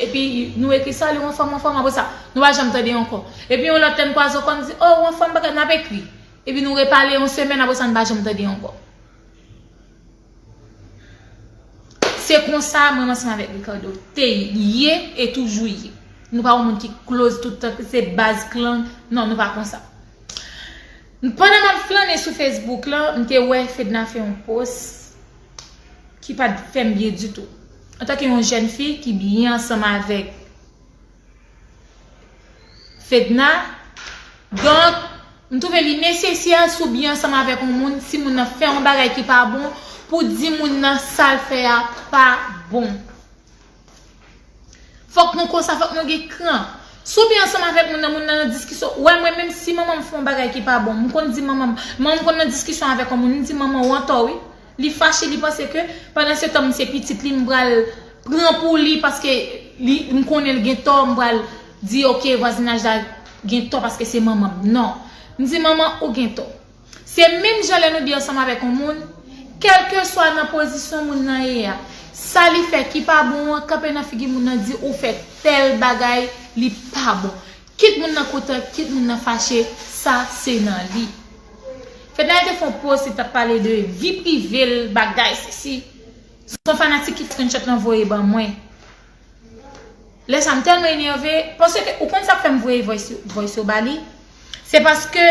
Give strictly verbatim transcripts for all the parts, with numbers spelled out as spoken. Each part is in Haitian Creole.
Epi nou ekri sali, ou anfòm, ou anfòm, apre sa, nou pa janm tande ankò. Epi yon lòt lè n kwaze ankò, n di, oh, ou anfòm, bagay, n ap ekri. Epi nou repale yon semèn, apre sa, n pa janm tande ankò. Se konsa mwen ansanm avèk Ricardo te ye e toujou ye. Nou pa yon moun ki close tout tan, se baz klan. Non, nou pa konsa. Pandan m ap flannen sou Facebook lan, m te wè Fedna fè yon post ki pa t fè m byen ditou. Antanke yon jèn fi ki byen ansanm avèk Fedna, donk, m twouve li nesesè si w byen ansanm avèk yon moun, si moun nan fè yon bagay ki pa bon, pou di moun nan sa l fè a pa bon. Fòk nou konsa, fòk nou gen kran. Si w byen ansanm avèk moun nan, moun nan nan diskisyon, ou wè mwen menm si manman m fè yon bagay ki pa bon, m konn di manman m, manman m konn nan diskisyon avèk yon moun, m di manman w antò wi. Li fache, li panse ke pandan se tan m se pitit li, m pral pran pou li paske li, m konnen l gen tò, m pral di, ok, vwazinaj la gen tò paske se manman m. Non. M di, manman, ou gen tò. Se menm jan lè nou byen ansanm avèk yon moun, kèlkeswa nan pozisyon moun nan ye a, sa li fè ki pa bon an, kanpe nan figi moun nan, di ou fè tèl bagay, li pa bon. Kit moun nan kontan, kit moun nan fache, sa se nan li. Fednaelle te fè yon post, li t ap pale de vi prive l, bagay, sesi. Se yon fanatik ki screenshot lan voye ban mwen. Lè sa, m tèlman enève, paske ou konn sa k fè m voye voice, voice yo ba li? Se paske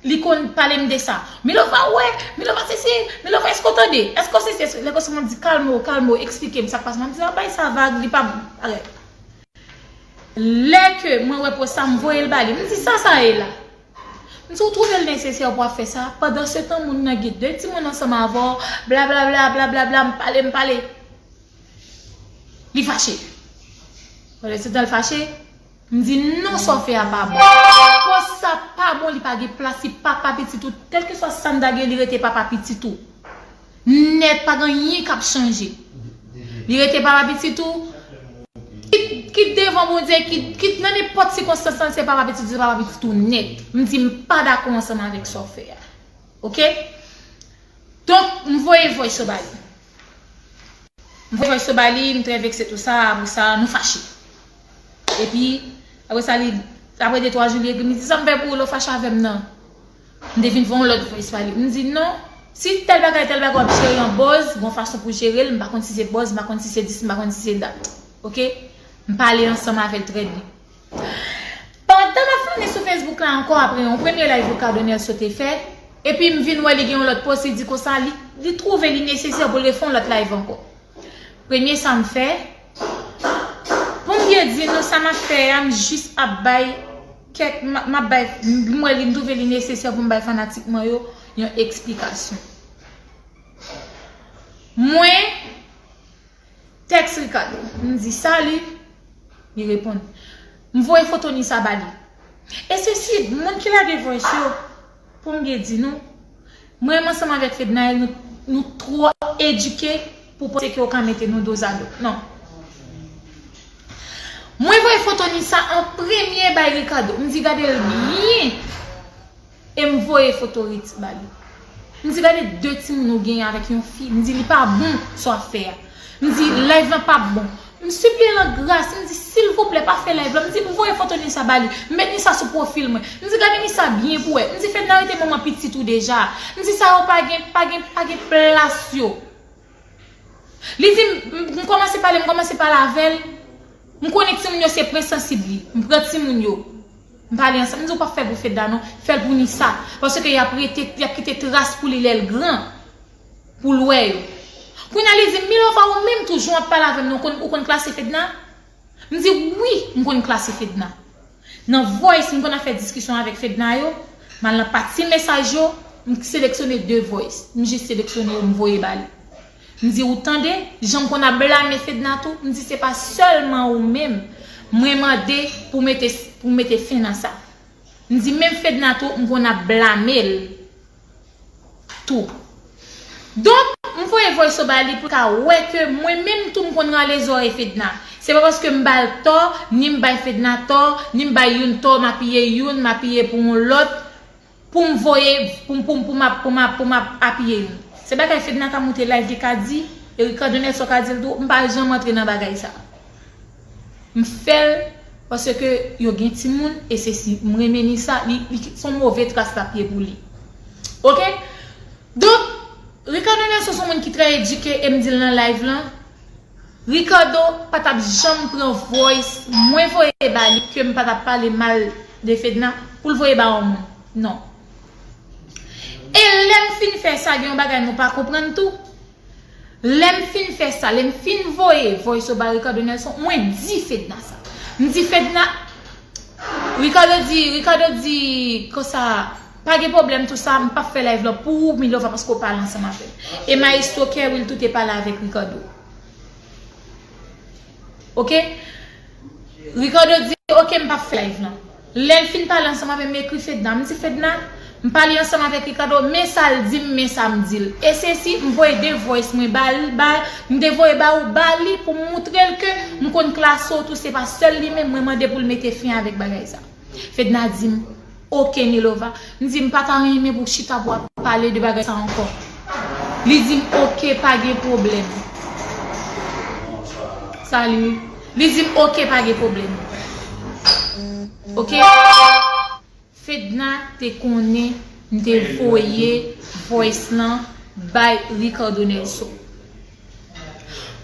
li konn pale m de sa. Milova, ou wè, Milova sesi, Milova, èske w tande? Èske w sesi? Lè konsa m ap di, kalme w, kalme w, eksplike m sa k pase. M ap di, nan bay sa vag, li pa, arèt. Lè ke mwen wè post sa, m voye l ba li. M di, sa sa ye la? M di, ou twouve l nesesè pou w ap fè sa? Pandan se tan, moun nan gen de timoun ansanm avè w, blablabla, blablabla, m pale, m pale. Li fache. Pandan se tan, l fache. M di, non, sa w fè a pa bon. Post sa pa bon, li pa gen plas, li papa pitit ou. Kèlkeswa sa m ta gen, li rete papa pitit ou. Nèt, pa gen anyen k ap chanje. Li rete papa pitit ou. Kit, kit devan Bondye, kit, kit nan nenpòt sikonstans lan, se papa pitit ou, se papa pitit ou nèt. M di, m pa dakò ansanm avèk sa w fè a. Oke? Donk, m voye voice yo ba li. M voye voice yo ba li, m trè vekse tou sa, apre sa, nou fache. Epi, apre sa, li, apre de twa jou, li ekri m, li di, sa m fè pou ou, lè w fache avè m nan? M te vin voye yon lòt voice ba li. M di, non, si tèl bagay, tèl bagay w ap jere an buzz, gon fason pou jere l, m pa konn si se buzz, m pa konn si se dis, m pa konn si se dat. Oke? M pale ansanm avè l trè byen. Pandan m ap flannen sou Facebook la ankò apre yon premye live Ricardo Nelson te fè, epi m vin wè li gen yon lòt post, li di konsa, li, li twouve li nesesè pou l refè yon lòt live ankò. Premye sa m fè, pou m byen di nou sa m ap fè a, m jis ap bay kèk, m, m ap bay, m wè li, m twouve li nesesè pou m bay fanatik mwen yo yon eksplikasyon. Mwen, tèks Ricardo, m di, salut, li reponn. M voye foto Nisa ba li. E sesi, moun ki lage voice yo, pou m byen di nou, mwen menm ansanm avèk Fednaelle, nou, nou twò edike pou panse ke w ka mete nou dozado. Non. Mwen voye foto Nisa an premye bay Ricardo. M di, gade l byen. E m voye foto Ritz ba li. M di, gade de timoun ou genyen avèk yon fi. M di, li pa bon sa w ap fè a. M di, live lan p ap bon. M sipliye l an gras, m di, silvouplè, pa fè live lan. M di, m voye foto Nisa ba li. M met Nisa sou pwofil mwen. M di, gade Nisa byen pou wè. M di, Fedna rete manman pitit ou deja. M di, sa yo pa gen, pa gen, pa gen plas yo. Li di m, m, m kòmanse pale, m kòmanse pale avè l. M konnen timoun yo se pwen sansib li. M pran timoun yo. M pale ansanm. M di, ou p ap fè l pou Fedna non. Fè l pou Nisa. Paske y ap rete, y ap kite tras pou li lè l gran. Pou l wè yo. Kounye a li di m, Milova, ou menm tou, jan w ap pale avè m nan, ou konn, ou konn klase Fedna? M di, wi, m konn klase Fedna. Nan voice, m konn ap fè diskisyon avèk Fedna yo, m al nan pati mesaj yo, m seleksyone de voice. M jis seleksyone yo, m voye ba li. M di, ou tande, jan m konn ap blame Fedna tou, m di, se pa sèlman ou menm, mwen mande pou mete, pou mete fen nan sa. M di, menm Fedna tou, m konn ap blame l tou. Donk, m voye voice yo ba li pou l ka wè ke mwen menm tou m konn rale zòrèy Fedna. Se pa paske m ba l tò, ni m bay Fedna tò, ni m bay youn tò, m apiye youn, m apiye pou yon lòt, pou m voye, pou m, pou m, pou m ap, pou m ap, pou m ap apiye youn. Se bagay Fedna ka moute live, li ka di, e Ricardo Nelson ka di l tou, m pa janm antre nan bagay sa. M fè l paske yo gen timoun, e se si m renmen Nisa, li, li se yon move tras l ap ye pou li. Oke? Donk, Ricardo Nelson se yon moun ki trè edike, e m di l nan live lan, Ricardo pa t ap janm pran voice mwen voye ba li, ke m pa t ap pale mal de Fedna, pou l voye ba yon moun. Non. E lè m fin fè sa, gen yon bagay nou pa konprann tou. Lè m fin fè sa, lè m fin voye voice yo ba Ricardo Nelson, mwen di Fedna sa. M di Fedna, Ricardo di, Ricardo di konsa, pa gen pwoblèm tou sa, m p ap fè live la pou ou, Milova, paske w pale ansanm avè m. E Maestro Kerwil tou te pale avèk Ricardo. Oke? Ricardo di, oke, m p ap fè live lan. Lè l fin pale ansanm avè m, m ekri Fedna. M di, Fedna, m pale ansanm avèk Ricardo, men sa l di m, men sa m di l. E se si m voye de voice mwen ba l, ba, m te voye ba ou, ba li pou m moutre l ke m konn klase w tou, se pa sèl li menm mwen mande pou l mete fen avèk bagay sa. Fedna di m, oke, Milova. M di, m pa ta renmen pou w chita pou w ap pale de bagay sa ankò. Li di m, oke, pa gen pwoblèm. Salut. Li di m, oke, pa gen pwoblèm. Oke? Fedna te konnen m te voye voice lan bay Ricardo Nelson.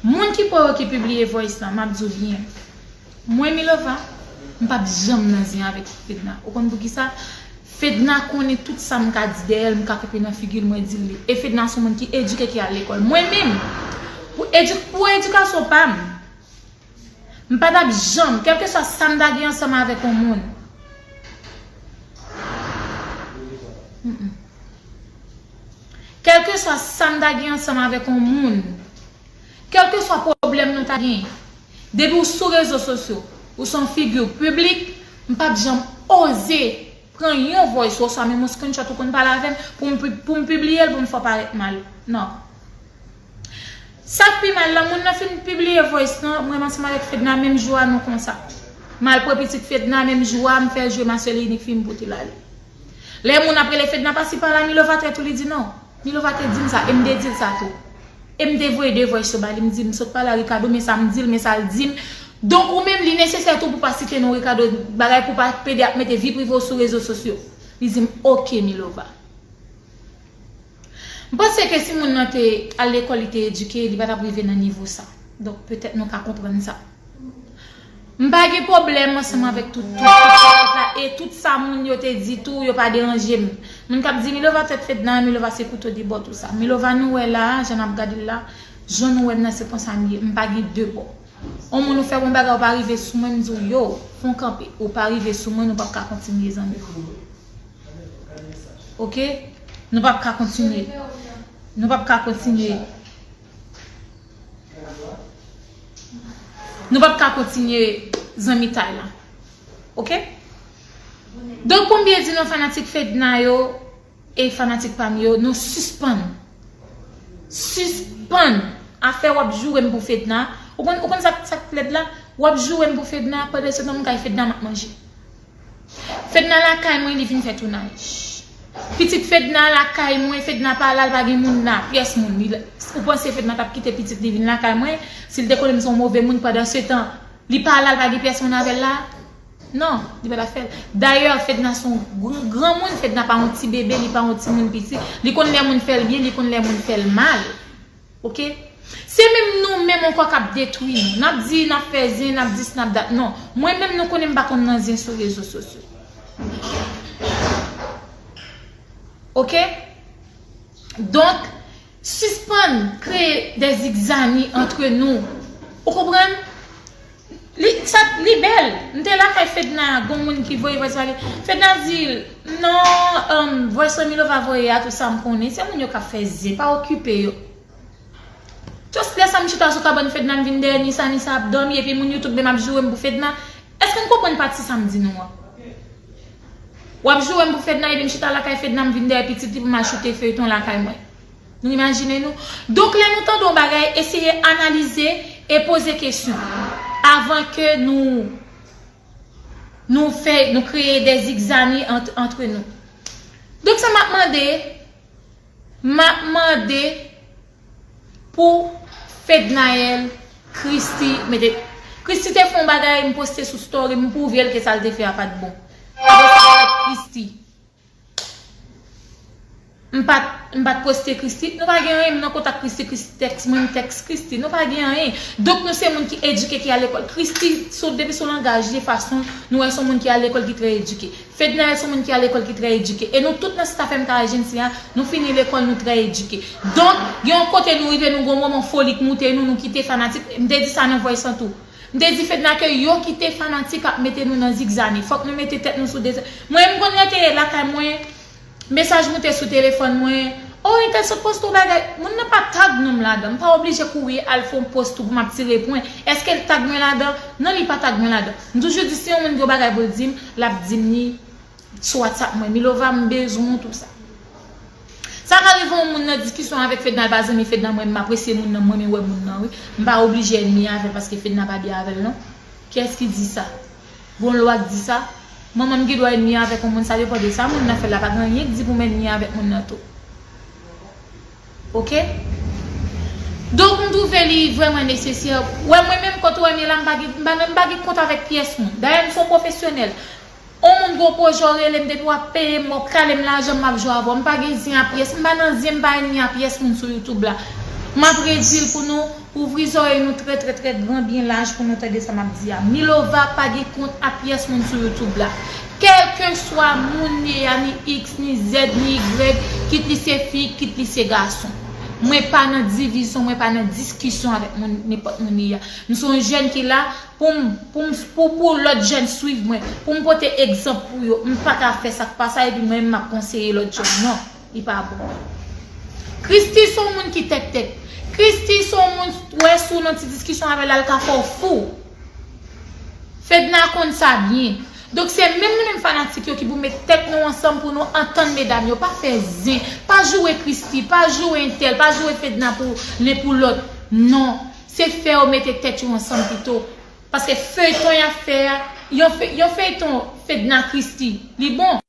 Moun ki pa wè ki pibliye voice lan, m ap di w byen. Mwen, Milova, m p ap janm nan zen avèk Fedna. Ou konn poukisa? Fedna konnen tout sa m ka di dèyè l, m ka kanpe nan figi l, mwen di l li. E Fedna se yon moun ki edike, ki al lekòl. Mwen menm, pou edi-, pou edikasyon pa m, m pa t ap janm, kèlkeswa sa m ta gen ansanm avèk yon moun. Mm-mm. Kèlkeswa sa m ta gen ansanm avèk yon moun, kèlkeswa pwoblèm nou ta gen, depi w sou rezo sosyo, ou se yon figi piblik, m p ap janm oze pran yon voice ou oswa menm yon screenshot ou konn pale avè m pou m pi-, pou m pibliye l pou m fè w parèt mal. Non. Sa k pi mal la, moun nan fin pibliye voice lan, mwen ansanm avèk Fedna, menm jou a nou konsa. M al pran pitit Fedna, menm jou a, m fè l jwe Ma Seule et Unique Fi, m pote l ale. Lè moun ap rele Fedna pase pa la, Milova trèt ou, li di non. Milova te di m sa, e m te di l sa tou. E m te voye de voice yo ba li, m di m sot pale a Ricardo, men sa m di l, men sa l di m. Donk ou menm, li nesesè tou pou pa site non Ricardo, bagay pou pa pede ap mete vi prive w sou rezo sosyo. Li di m, oke, Milova. M panse ke si moun nan te al lekòl, li te edike, li pa t ap rive nan nivo sa. Donk, petèt nou ka konprann sa. M pa gen pwoblèm ansanm avèk tout, tout, tout, tout la, e tout sa moun yo te di tou, yo pa deranje m. Moun k ap di, Milova trèt Fedna, Milova se kouto de bò, tou sa. Milova nou wè la, jan n ap gade l la, jan nou wè m nan, se konsa m ye. M pa gen de bò. On moun ou fè bon bagay, ou pa rive sou mwen, m di w, yo, fè on kanpe. Ou pa rive sou mwen, nou p ap ka kontinye zanmi. Oke? Nou p ap ka kontinye. Nou p ap ka kontinye. Nou p ap ka kontinye zanmitay la. Oke? Donk, pou m byen di nou, fanatik Fedna yo, e fanatik pa m yo, nou sispann. Sispann afè w ap joure m pou Fedna. Ou konn, ou konn sa, sa k lèd la? W ap joure m pou Fedna, pandan se tan m kay Fedna m ap manje. Fedna lakay mwen, li vin fè tounaj. Pitit Fedna lakay mwen, Fedna pa la, l pa gen moun la, pyès moun. Li, ou panse Fedna t ap kite pitit li vin lakay mwen? Si l te konnen m se yon move moun, pandan se tan, li pa la, l pa gen pyès moun avè l la? Non, li pa t ap fè l. Dayè, Fedna se yon gran, granmoun, Fedna pa yon ti bebe, li pa yon timoun piti. Li konn lè moun fè l byen, li konn lè moun fè l mal. Oke? Se menm nou menm ankò k ap detwi nou. N ap di, n ap fè zen, n ap dis, n ap dat. Non. Mwen menm, nou konnen m pa konn nan zen sou rezo sosyo. Oke? Donk, sispann kreye de zigzani antre nou. Ou konprann? Li, sa, li bèl. M te lakay Fedna, gon moun ki voye vwèt sa li. Fedna di, non, um, vwèt sa Milova voye a, tou sa m konnen. Se moun yo k ap fè zen, pa okipe yo. Just lè sa m chita sou kabann Fedna, m vin dèyè Nisa, Nisa ap dòmi, epi moun YouTube menm ap joure m pou Fedna. Èske n konprann pati sa m di nou an? W ap joure m pou Fedna, epi m chita lakay Fedna, m vin dèyè pitit li pou m al choute feyton lakay mwen. Nou imajine nou? Donk, lè nou tande yon bagay, eseye analize e poze kesyon avan ke nou, nou fè, nou kreye de zigzani ant, antre nou. Donk, sa m ap mande, m ap mande pou Fednaelle, Christie, mete, Christy te fè yon bagay, m poste sou story, m pwouve l ke sa l te fè a pa t bon. Apre sa, m met Christy. M pa t, m pa t poste Christy. Nou pa gen anyen, m nan kontak Christy, Christy tèks mwen, m tèks Christy. Nou pa gen anyen. Donk, nou se moun ki edike, ki al lekòl. Christy, sou, depi sou langaj li, fason, nou wè se yon moun ki al lekòl, ki trè edike. Fednaelle se yon moun ki al lekòl, ki trè edike. E nou tout nan staff M K agency a, nou fini lekòl, nou trè edike. Donk, gen yon kote nou rive, nou gen yon moman foli k moute nou, nou kite fanatik. M te di sa nan voice an tou. M te di Fedna ke yo kite fanatik ap mete nou nan zigzani. Fòk nou mete tèt nou sou de. Mwen, m konn rete lakay mwen, mesaj moute sou telefòn mwen. Oh, entèl sot poste yon bagay. Moun nan pa tag non m ladan. M pa oblije kouri al fè yon post pou m ap tire pwen. Èske l tag mwen ladan? Non, li pa tag mwen ladan. M toujou di si yon moun gen yon bagay pou l di m, l ap di m li sou WhatsApp mwen. Milova, m bezwen w tou sa. Sa ka rive yon moun nan diskisyon avèk Fedna, l pa zanmi Fedna, mwen, m apresye moun nan, m renmen wè moun nan, wi. M pa oblije ènmi avè l paske Fedna pa byen avè l, non. Kiyès ki di sa? Gon lwa k di sa? Manman m gen dwa ènmi avèk yon moun, sa depann de sa moun nan fè la, pa gen anyen k di pou m ènmi avèk moun nan tou. Oke? Donk, m twouve li vrèman nesesè. Wè, mwen menm, kote w wè m ye la, m pa gen, m pa, m pa gen kont avèk pyès moun. Dayè, m se yon pwofesyonèl. On moun gon pwojè w rele m, depi w ap peye m, w ap kale m lajan, m ap jwe avè w. M pa gen zen a pyès, m pa nan zen, m pa ènmi a pyès moun sou YouTube la. M ap redi l pou nou ouvri zòrèy nou trè, trè, trè gran, byen laj pou nou tande sa m ap di a. Milova pa gen kont a pyès moun sou YouTube la. Kèlkeswa moun li ye a, ni X, ni Z, ni Y, kit li se fi, kit li se gason. Mwen pa nan divizyon, mwen pa nan diskisyon avèk moun, nenpòt moun li ye a. M se yon jèn ki la, Pou m, pou m, pou, pou lòt jèn swiv mwen, pou m pote egzanp pou yo, m pa ka fè sa k pa sa, epi mwen menm m ap konseye lòt jèn. Non, li pa bon. Christy se yon moun ki tèt tèt. Christy se yon moun, wè si w nan ti diskisyon avè l, l ka fè w fou. Fedna konn sa byen. Donk, se menm nou menm fanatik yo ki pou met tèt nou ansanm pou nou antann medam yo. Pa fè zen, pa joure Christy, pa joure entèl, pa joure Fedna pou len pou lòt. Non. Se fè yo mete tèt yo ansanm pito. Paske feyton y ap fè a, yon fe-, yon feyton Fedna Christy, li bon.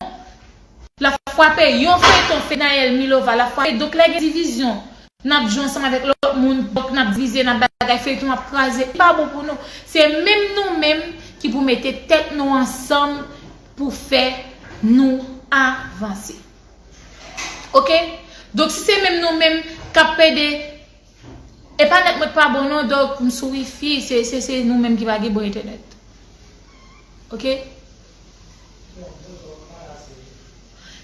L ap frape, yon feyton Fednaelle Milova, l ap frape. Donk, lè gen divizyon, n ap jwe ansanm avèk lòt moun, donk, n ap divize, n ap bagay, feyton ap kraze. Li pa bon pou nou. Se menm nou menm ki pou mete tèt nou ansanm pou fè nou avanse. Oke? Donk, si se menm nou menm k ap pede E pa nèt mwen k pa bon non, donk m sou wifi, se, se, se nou menm ki pa gen bon entènèt. Oke?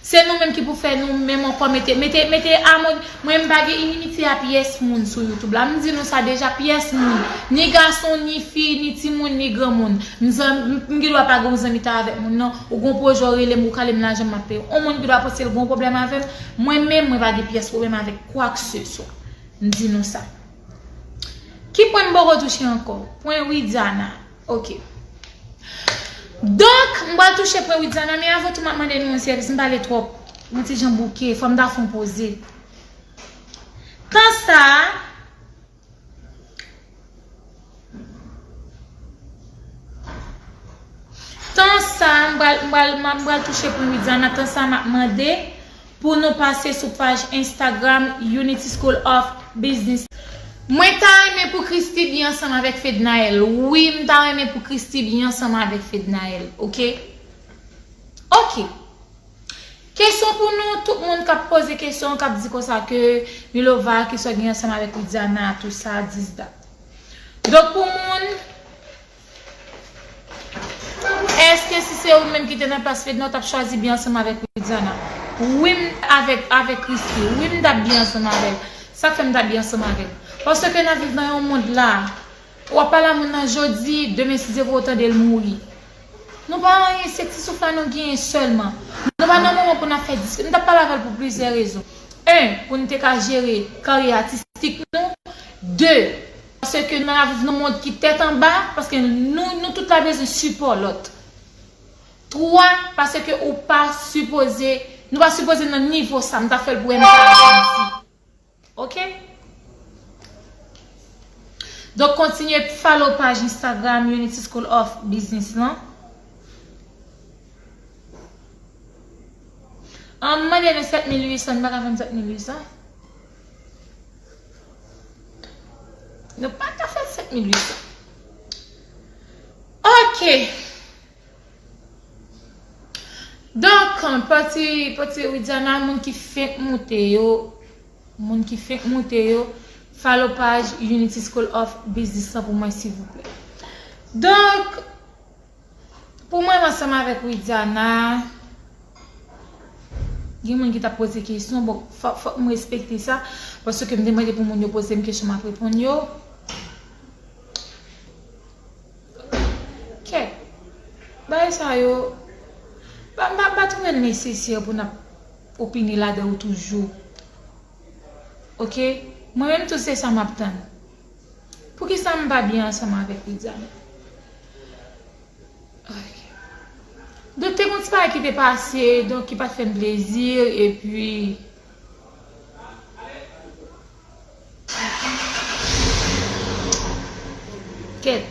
Se nou menm ki pou fè nou menm ankò mete, mete, mete amon, mwen m pa gen inimitye a pyès moun sou YouTube la. M di nou sa deja, pyès moun, ni gason, ni fi, ni timoun, ni granmoun. M zanm-, m, m gen dwa pa gen yon zanmitay avèk moun nan. Ou gon pwojè w rele m, ou kale m lajan m ap peye w. On moun ki dwa panse l gon pwoblèm avè m, mwen menm, mwen pa gen pyès pwoblèm avèk kwakseswa. M di nou sa. Ki pwen m poko touche ankò? Pwen Widiana. Oke. Donk, m pral touche pwen Widiana, men avan tou m ap mande nou yon sèvis, m pale twòp. Yon ti jan bouke, fò m ta fè yon poze. Tan sa a, Tan sa, m pral, m pral, m pral touche pwen Widiana. Tan sa, m ap mande pou nou pase sou paj Instagram Unity School of Business. Mwen ta renmen pou Christy byen ansanm avèk Fednaelle. Wi, m ta renmen pou Christy byen ansanm avèk Fednaelle. Oke? Oke. Kesyon pou nou, tout moun k ap poze kesyon, k ap di konsa ke Milova, ki sòt gen ansanm avèk Widiana, tou sa, dis dat. Donk, pou moun, èske si se ou menm ki te nan plas Fedna, ou t ap chwazi byen ansanm avèk Widiana? Wi, m avèk, avèk Christy. Wi, m t ap byen ansanm avè l. Sa k fè m t ap byen ansanm avè l? Paske n ap viv nan yon mond la, w ap pale a moun nan jodi, demen si Dye vle w tande l mouri. Nou pa anyen, se ti souf la nou genyen sèlman. Nou pa nan moman pou n ap fè diskisyon. Nou t ap pale avè l pou plizyè rezon. En, pou n te ka jere karyè atistik nou. De, paske nou ap viv nan mond ki tèt anba, paske nou, nou tout la bezwen sipò lòt. Twa, paske ou pa sipoze, nou pa sipoze nan nivo sa, m ta fè l pou M K ajansi. Oke? Donk, kontinye follow paj Instagram Unity School of Business lan. An, m mande nou sèt mil uit san, nou pa ka fè m sèt mil uit san. Nou pa ka fè sèt mil uit san. Ok. Donk, pati, pati Widiana, moun ki fenk moute yo, moun ki fenk moute yo, follow paj Unity School of Business lan pou mwen, silvouplè. Donk, pou mwen, ansanm avèk Widiana, gen moun ki t ap poze kesyon, bon, fòk, fòk m respekte sa, paske m te mande pou moun yo poze m kesyon, m ap reponn yo. Kèt. Bagay sa yo, pa, pa, pa twouve l nesesè pou n ap opine ladan yo toujou. Ok? Mwen menm tou se sa m ap tann. Poukisa m pa byen ansanm avèk Widiana? Ok. Donk, te gon ti bagay ki te pase, donk, ki pa t fè m plezi, epi Kèt.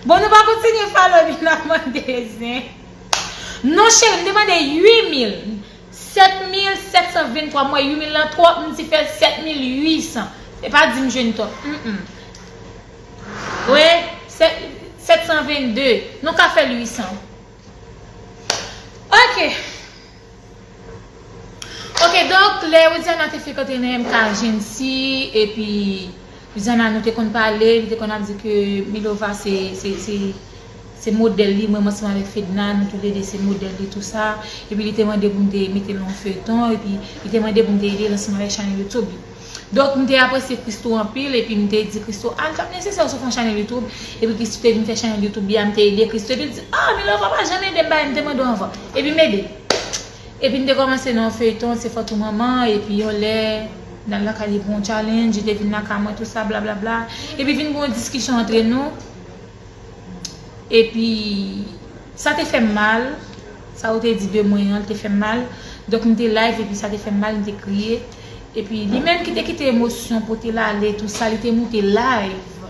Bon, nou pa kontinye follow li, n ap mande zen. Non, cheri, m te mande uit mil. Sèt mil sèt san venntwa, m wè uit mil lan twòp, m di fè l sèt mil uit san. Se pa di m jwenn twòp. Mm, mm. Wi, sèt, sèt san vennde. Nou ka fè l uit san. Ok. Ok, donk, lè Widiana te frekante nan M K Agency, epi Widiana, nou te konn pale, li te konn ap di ke Milova se, se, se, se modèl li, mwen, mwen ansanm avèk Fedna, nou toulede se modèl li, tou sa. Epi li te mande pou m te mete l nan yon feyton, epi li te mande pou m te ede l ansanm avèk chanèl YouTube li. Donk, m te apresye Christo anpil, epi m te di Christo, ah, l t ap nesesè si w fè yon chanèl YouTube, epi Christo te vin fè chanèl YouTube li a, m te ede Christo, epi l di, ah, Milova pa janm ede m, bagay m te mande w anvan, epi m ede l. Epi m te kòmanse nan yon feyton, se fòt ou manman, epi yon lè, n al lakay li pou yon challenge, li te vin lakay mwen, tou sa, blablabla. Epi vin gen yon diskisyon antre nou. Epi, sa te fè m mal. Sa yo te di de mwen an, li te fè m mal. Donk, m te live, epi sa te fè m mal, m te kriye. Epi, li menm ki te kite emosyon pote l ale, tou sa, li te moute live.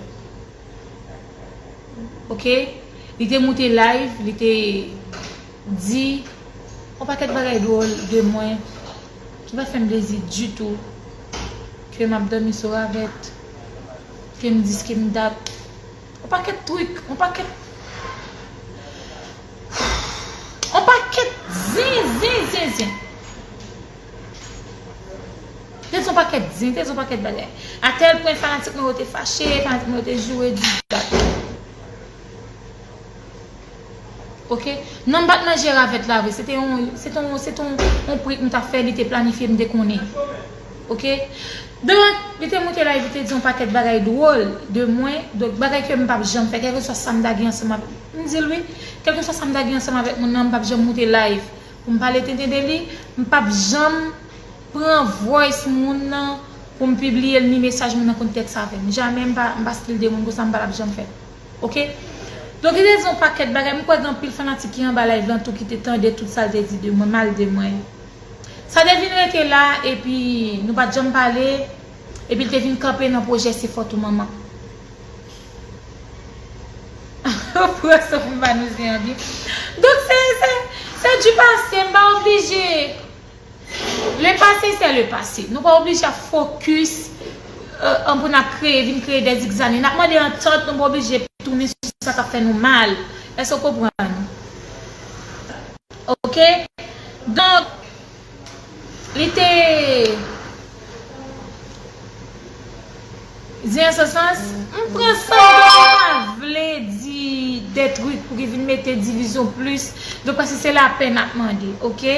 Ok? Li te moute live, li te di yon pakèt bagay dwòl de mwen, ki pa fè m plezi ditou, ke m ap dòmi sou ravèt, ke m dis, ke m dat. Yon pakèt trik, yon pakèt, yon pakèt zen, zen, zen, zen. Te di yon pakèt zen, te di yon pakèt bagay. A tèl pwen fanatik mwen yo te fache, fanatik mwen yo te joure, dis dat. Ok? Non, m pa t manje ravèt la vre. Se te yon, se te yon, se te yon, yon prank m t ap fè, li te planifye, m te konnen. Ok? Donk, li te moute live, li te di yon pakèt bagay dwòl de mwen. Donk, bagay ke m p ap janm fè, kèlkeswa sa m ta gen ansanm avèk, m di l wi, kèlkeswa sa m ta gen ansanm avèk moun nan, m p ap janm moute live pou m pale tenten de li, m p ap janm pran voice moun nan pou m pibliye l, ni mesaj moun nan konn tèks avè m. Jamè m pa, m pa stil de moun konsa, m pa t ap janm fè l. Ok? Donk, li te di yon pakèt bagay. M kwè gen anpil fanatik ki anba live lan tou ki te tande tout sa l te di de mwen, mal de mwen. Sa te vin rete la, epi nou pa t janm pale, epi l te vin kanpe nan pwojè Se Fòt ou Manman. Pran san pou m pa nou zen an byen. Donk, se, se, se du passé, m pa oblije. Le passé, c'est le passé. Nou pa oblije ap fokis, euh, an pou n ap kreye, vin kreye de zigzani. N ap mande antant, nou pa oblije tounen sou sa k ap fè nou mal. Èske w konprann? Ok? Donk, li te di an se sans, m pran san m pa vle di de trik pou ki vin mete divizyon plis. Donk, paske se lapè n ap mande, ok?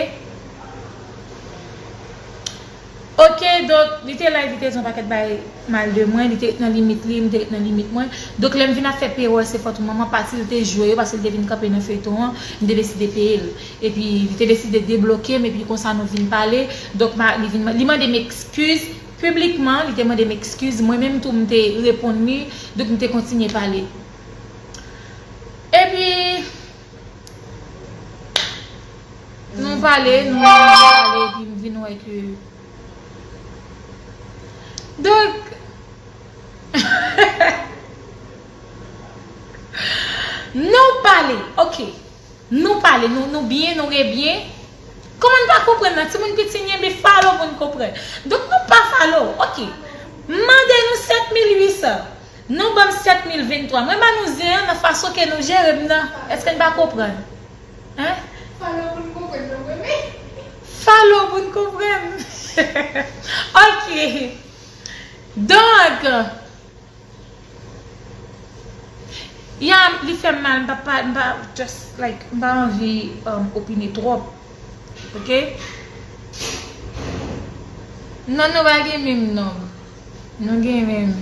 Ok, donk, li te live, li te di yon pakèt bagay mal de mwen, li te ret nan limit li, m te ret nan limit mwen. Donk, lè m vin ap fè peyòl Se Fòt ou Manman, pati l te jwe yo, paske l te vin kanpe nan feyton an, m te deside peye l. Epi, li te deside debloke m, epi konsa nou vin pale. Donk, ma, li vin, li mande m ekskiz piblikman, li te mande m ekskiz, mwen menm tou, m te reponn li, donk, m te kontinye pale. Epi, nou pale, nou pale, epi m vin wè ke. Donk, nou pale, ok. Nou pale, nou, nou byen, nou rebyen. Kòman n pa konprann nan? Timoun piti n ye, men follow pou n konprann. Donk, nou pa follow. Ok. M mande nou sèt mil uit san. Nou ban m sèt mil venntwa. Mwen ba nou zen an nan fason ke nou jere m nan. Èske n pa konprann? Hein? Follow pou n konprann, non, mwen, men. Follow pou n konprann. Ok. Donk, ya, li fè m mal, m pa, pa, m pa, just, like, m pa anvi, um, opine twòp. Ok? Non, nou pa gen menm nonm. Nou gen menm.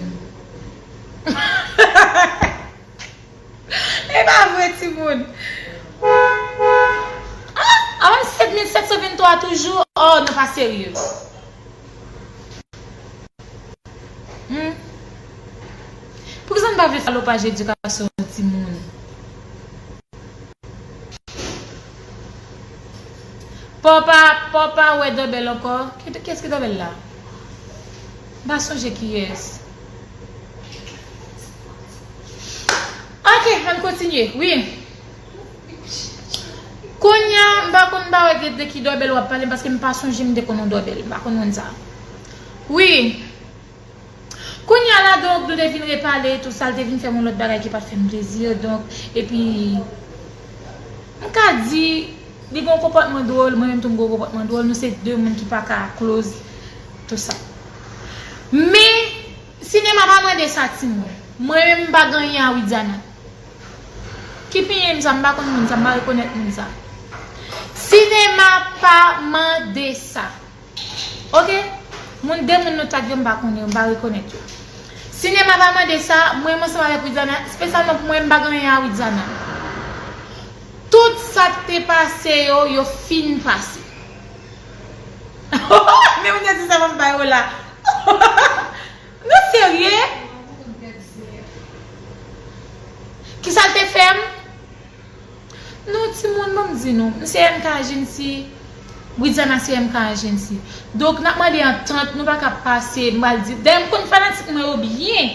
E pa vre, timoun. Ah, a wè m sèt mil sèt san venntwa toujou. Oh, nou pa serye. Hmm. Poukisa n pa vle follow paj edikasyon timoun? Pòpa, pòpa wè dòbèl ankò. Ki, kiyès ki dòbèl la? M pa sonje kiyès. Ok, ann kontinye. Wi. Kounye a, m pa konn, m pa wè de ki dòbèl w ap pale, paske m pa sonje m te konn yon dòbèl. M pa konn moun sa. Wi. Kounye a la, donk, nou te vin repale, tout sa, l te vin fè m yon lòt bagay ki pa t fè m plezi, donk, epi, m ka di, li gen yon konpòtman dwòl, mwen menm tou m gen yon konpòtman dwòl, nou se de moun ki pa ka close, tout sa. Men, sinema pa mande sa, timoun. Mwen menm, m pa gen anyen a Widiana. Ki pinye m sa, m pa konn moun sa, m pa rekonèt moun sa. Sinema pa mande sa. Ok? Moun, de moun nou tag yo, m pa konnen yo, m pa rekonèt yo. Sinema pa mande sa, mwen, m ansanm avèk Widiana, espesyalman pou mwen, m pa gen anyen a Widiana. Tout sa k te pase yo, yo fin pase. Men moun yo di sa, m pa yo la. Nou serye? Kisa l te fè m? Non, timoun, ban m di nou, m se M K Agency, Widiana se M K Agency. Donk, n ap mande antant, nou pa ka pase, m pral di, dayè m konn fanatik mwen yo byen.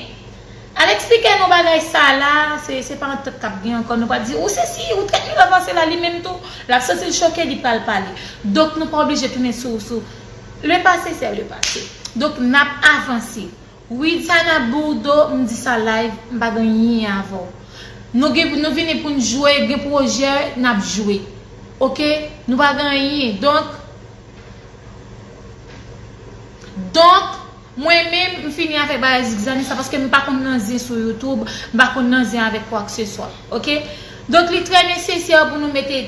Al eksplike nou bagay sa la, se, se pa antant k ap gen ankò, nou pral di, ou sesi, ou trèt nou avanse la, li menm tou, l ap santi l choke, li pral pale. Donk, nou pa oblije tounen sou, sou, le passé, c'est le passé. Donk, n ap avanse. Widiana Bourdeau, m di sa live, m pa gen anyen avè w. Nou gen, nou vini pou n jwe, gen pwojè, n ap jwe. Ok? Nou pa gen anyen. Donk, donk, mwen menm, m fini avèk bagay zigzani sa, paske m pa konn nan zen sou YouTube, m pa konn nan zen avèk kwa ke se swa. Ok? Donk, li trè nesesè pou nou mete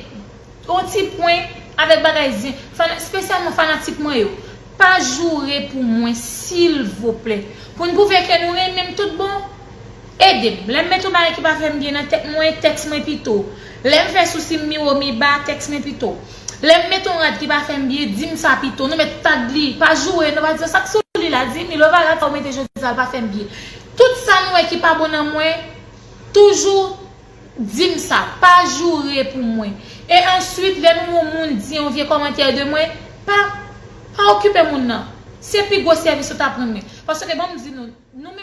yon ti pwen avèk bagay zen, fana-, espesyalman fanatik mwen yo. Pa joure pou mwen, silvouplè. Pou n pwouve ke nou renmen m tout bon, ede m. Lè m mete yon bagay ki pa fè m byen nan tèt mwen, tèks mwen pito. Lè m fè sousi m miwo miba, tèks mwen pito. Lè m mete yon rad ki pa fè m byen, di m sa pito. Nou mèt tag li, pa joure, nou pa di sa k sou li la, di m li, lè w pa rad sa w mete jodi a, l pa fè m byen. Tout sa nou wè ki pa bon nan mwen, toujou di m sa, pa joure pou mwen. E answit, lè nou wè yon moun di yon vye kòmantè de mwen, pa, pa okipe moun nan. Se pi gwo sèvis ou t ap rann mwen. Paske, ban m di nou, nou